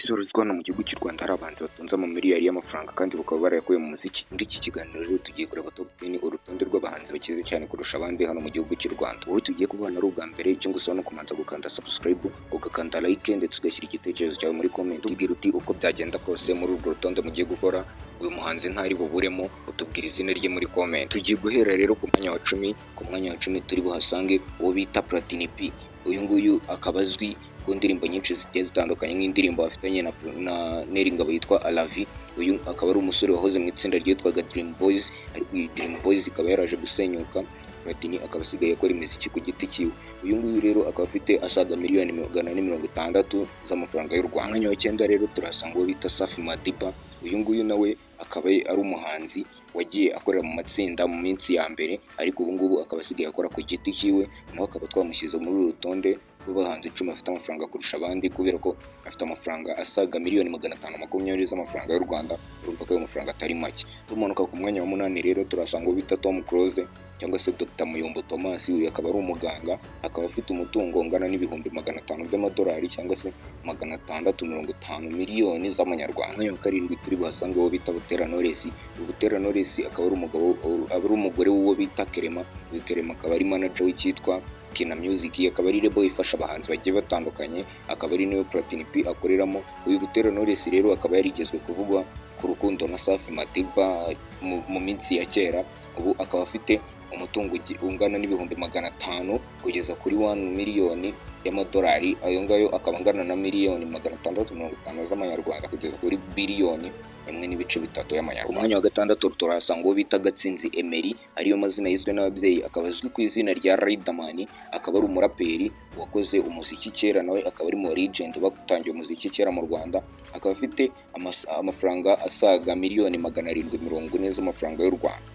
Ese wari uzi ko hano mu gihugu cy'u Rwanda hari abahanzi batunze amamiliyari y'amafaranga kandi bakaba barayakuye mu muziki? Muri iki kiganiro rero tugiye kureba top 10, urutonde rw'abahanzi bakize cyane kurusha abandi hano mu gihugu cy'u Rwanda. Wowe tugiye kubana ari ubwa mbere, icyo ngusaba no kumanza gukanda subscribe, ugakanda like, ndetse ugashyira igitekerezo cyawe muri comment, utubwira uti uko byagenda kose muri urwo rutonde mugiye gukora uyu muhanzi ntari buburemo, utubwira izina rye muri comment. Tugiye guhera rero ku mwanya wa 10. Ku mwanya wa 10 turi buhasange uwo bita Platini P. Uyu nguyu akaba azwi ku ndirimbo nyinshi zigiye zitandukanye, nk'indirimbo afitanye na Nel Ngabo yitwa Alavi. Uyu akaba ari umusore wahoze mu itsinda ryitwaga Dream Boys, ariko iyi Dream Boys ikaba yaraje gusenyuka, Platini akaba asigaye akora imiziki ku giti cyiwe. Uyu nguyu rero akaba afite asaga miliyoni 460 z'amafaranga y'u Rwanda. Umwanya wa cyenda rero turahasanga uwo bita Safi Madiba. Uyu nguyu nawe akaba ari umuhanzi wagiye akorera mu matsinda mu minsi ya mbere, ariko ubu ngubu akaba asigaye akora ku giti cyiwe. Nawe akaba twamushyize muri uru rutonde rw'abahanzi 10 bafite amafaranga kurusha abandi, kubera ko afite amafaranga asaga miliyoni 520 z'amafaranga y'u Rwanda. Urumva ko ayo mafaranga atari make. Tumanuka ku mwanya wa munani rero turasanga uwo bita Tom Close cyangwa se Dr Muyombo Thomas. Uyu akaba ari umuganga, akaba afite umutungo ungana n'ibihumbi 500 by'amadolari cyangwa se 650 miliyoni z'amanyarwanda. Umwanya wa karindwi turi buhasange uwo bita Butera Knowless. Uyu Butera Knowless akaba ari umugabo, aba ari umugore w'uwo bita Clement. Uyu Clement akaba ari manager w'icyitwa Kina Music, akaba ari label ifasha abahanzi bagiye batandukanye, akaba ari nayo Platini P akoreramo. Uyu Butera Knowless rero akaba yarigezwe kuvugwa ku rukundo na Safi Madiba mu minsi ya kera. Ubu akaba afite umutungo ungana n'ibihumbi 500 kugeza kuri 1 miliyoni y'amadolari, ayo ngayo akaba angana na miliyoni 650 z'amanyarwanda kugeza kuri biliyoni 1.3 y'amanyarwanda. Ku mwanya wa gatandatu turahasanga uwo bita Gatsinzi Emery, ariyo mazina yiswe n'ababyeyi, akaba azwi ku izina rya Riderman, akaba ari umuraperi wakoze umuziki kera, nawe akaba ari mu legend batangiye umuziki kera mu Rwanda, akaba afite amafaranga asaga miliyoni 740 z'amafaranga y'u Rwanda.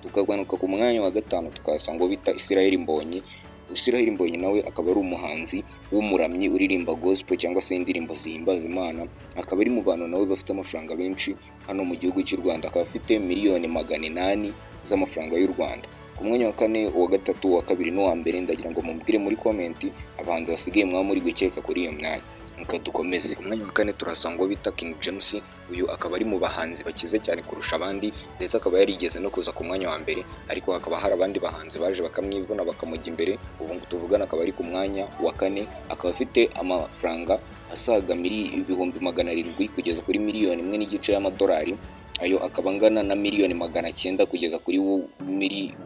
Tukagaruka ku mwanya wa gatanu tukahasanga uwo bita Israel Mbonyi. Israel Mbonyi nawe akaba ari umuhanzi w'umuramyi uririmba gospel cyangwa se indirimbo zihimbaza Imana, akaba ari mu bantu nawe bafite amafaranga menshi hano mu gihugu cy'u Rwanda, akaba afite miliyoni 800 z'amafaranga y'u Rwanda. Ku mwanya wa kane, uwa gatatu, uwa kabiri n'uwa mbere, ndagira ngo mumbwire muri comment abahanzi basigaye mwaba muri gukeka kuri iyo myanya. Reka dukomeze. Ku mwanya wa kane turasanga uwo bita King James. Uyu akaba ari mu bahanzi bakize cyane kurusha abandi, ndetse akaba yarigeze no kuza ku mwanya wa mbere, ariko hakaba hari abandi bahanzi baje bakamwivuna bakamujya imbere. Ubu tuvugana akaba ari ku mwanya wa kane, akaba afite amafaranga asaga 700,000 kugeza kuri miliyoni 1.5 y'amadolari, ayo akaba angana na miliyoni 900 kugeza kuri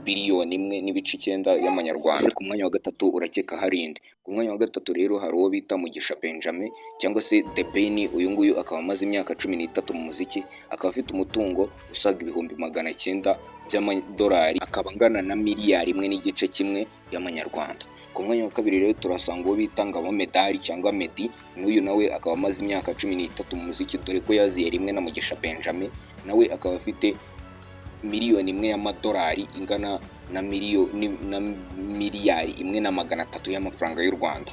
biliyoni 1.9 y'amanyarwanda. Ku mwanya wa gatatu urakeka hari inde? Ku mwanya wa gatatu rero hari uwo bita Mugisha Benjamin cyangwa se The Ben. Uyu nguyu akaba amaze imyaka 13 mu muziki, akaba afite umutungo usaga 900,000 by'amadolari, akaba angana na miliyari 1.1 y'amanyarwanda. Ku mwanya wa kabiri rero turasanga uwo bita Ngabo Medali cyangwa Meddy. N'uyu nawe akaba amaze imyaka 13 mu muziki, dore ko yaziye rimwe na Mugisha Benjamin, nawe akaba afite miliyoni 1 y'amadolari ingana na miliyoni na miliyari 1 na 300 y'amafaranga y'u Rwanda.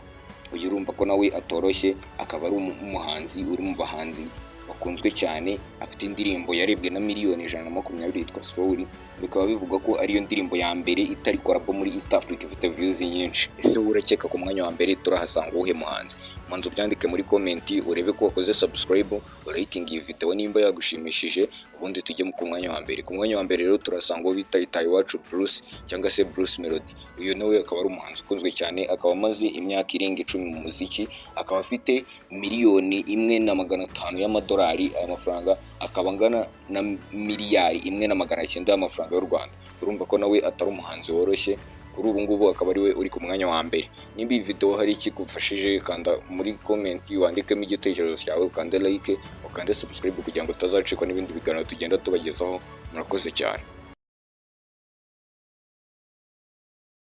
Uyu urumva ko nawe atoroshye, akaba ari umuhanzi uri mu bahanzi bakunzwe cyane, afite indirimbo yarebwe na miliyoni 120 yitwa Slowly, bikaba bivugwa ko ariyo ndirimbo ya mbere itari collabo muri East Africa ifite views nyinshi. Ese wowe urakeka ku mwanya wa mbere turahasanga uwuhe muhanzi? Manza ubyandike muri comment, urebe ko wakoze subscribe, urayikinga iyi video nimba yagushimishije, ubundi tujye ku mwanya wa mbere. Ku mwanya wa mbere rero turasanga uwo bita Itahiwacu Bruce cyangwa se Bruce Melody. Uyu nawe akaba ari umuhanzi ukunzwe cyane, akaba amaze imyaka irenga 10 mu muziki, akaba afite miliyoni 1 na 500 y'amadolari, aya mafaranga akaba angana na miliyari 1 na 900 y'amafaranga y'u Rwanda. Urumva ko nawe atari umuhanzi woroshye. Kuri ubu ngubu akaba ari we uri ku mwanya wa mbere. Nimba iyi video hari ikigufashije, kanda muri comment wandikemo igitekerezo cyawe, ukande like, ukande subscribe kugira ngo utazacikwa n'ibindi biganiro tugenda tubagezaho. Murakoze cyane.